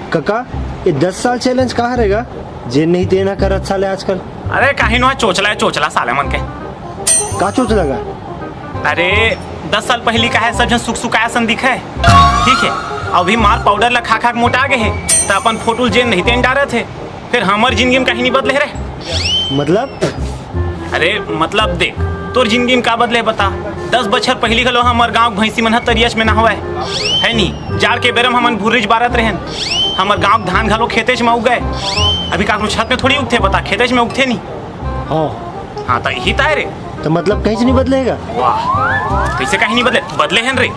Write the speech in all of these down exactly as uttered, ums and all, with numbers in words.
कका, ये दस साल चैलेंज का हरे गा, जेन नहीं तेन ह करत साले आजकल। अरे काहीं नोहय, चोचला हे चोचला साले मन के। का चोचला गा? अरे, दस साल पहिली का हे, सब झन सुकसुकाय असन दिखय, ठीक हे? अभी मार पाउडर ला खा खा के मोटा गे हे, त अपन फोटो ल जेन नहीं तेन डारत हे। फेर हमर जिंदगी म काहीं नहीं बदले हे रे। मतलब? अरे मतलब देख, तोर जिंदगी म का बदले हे बता। दस बछर पहिली घलो हमर गांव के भैंसी मन ह तरियाच में नहवय, हे नी? जाड़ के बेरा म हमन भुर्रीच बारत रहेन, हमर गांव के धान घलो खेतेच में उगय। अभी काकरो छत में थोड़ी उगथे बता, खेतेच में उगथे नी। हाँ। हाँ, त इही ताय रे। त मतलब कहींच नहीं बदले हे गा? वाह, कइसे काहीं नहीं बदले? बदले हेन रे।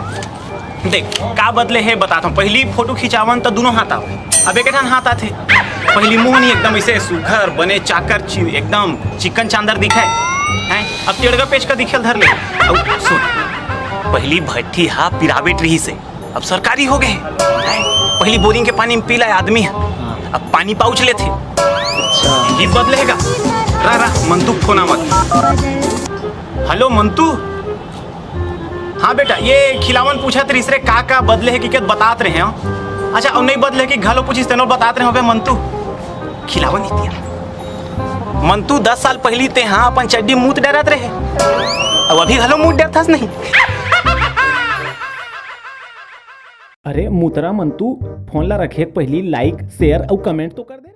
देख, का बदले हे बताथंव। पहिली फोटो खिंचावन त दूनों हाथ आवय, अब एके ठन हाथ आथे। पहिली मुंह नी, एकदम अइसे सुघर, बने चाकर, चि-, एकदम चिक्कन चांदर दिखय। हैं? अब टेड़गा पेचका दिखे ल धर ले। अउ सुन, पहिली भट्ठी हा private रिहिस हे, अब सरकारी हो गे हे। हैं? पहिली बोरिंग के पानी म पी लय आदमी ह, अब पानी पाउच लेथे। अच्छा। ये बदले हे गा। रा, रा, मंतू के फोन आवत। हेलो मंतू। हाँ बेटा, ये खिलावन पूछत रिहिस रे, का का बदले हे कहिके बतात रहेंव। अच्छा, अउ नहीं बदले हे कहिके घलो पूछिस, तेनो बतात रहेंव बे मंतू। खिलावन इतिया। मंतू, दस साल पहिली तेंहा अपन चड्डी मूत डरत रहे, अउ अभी घलो मूत डरथस नहीं। अरे मुतरा मंतू, फोन ला रखे के पहिली like, share अउ comment तो कर दे।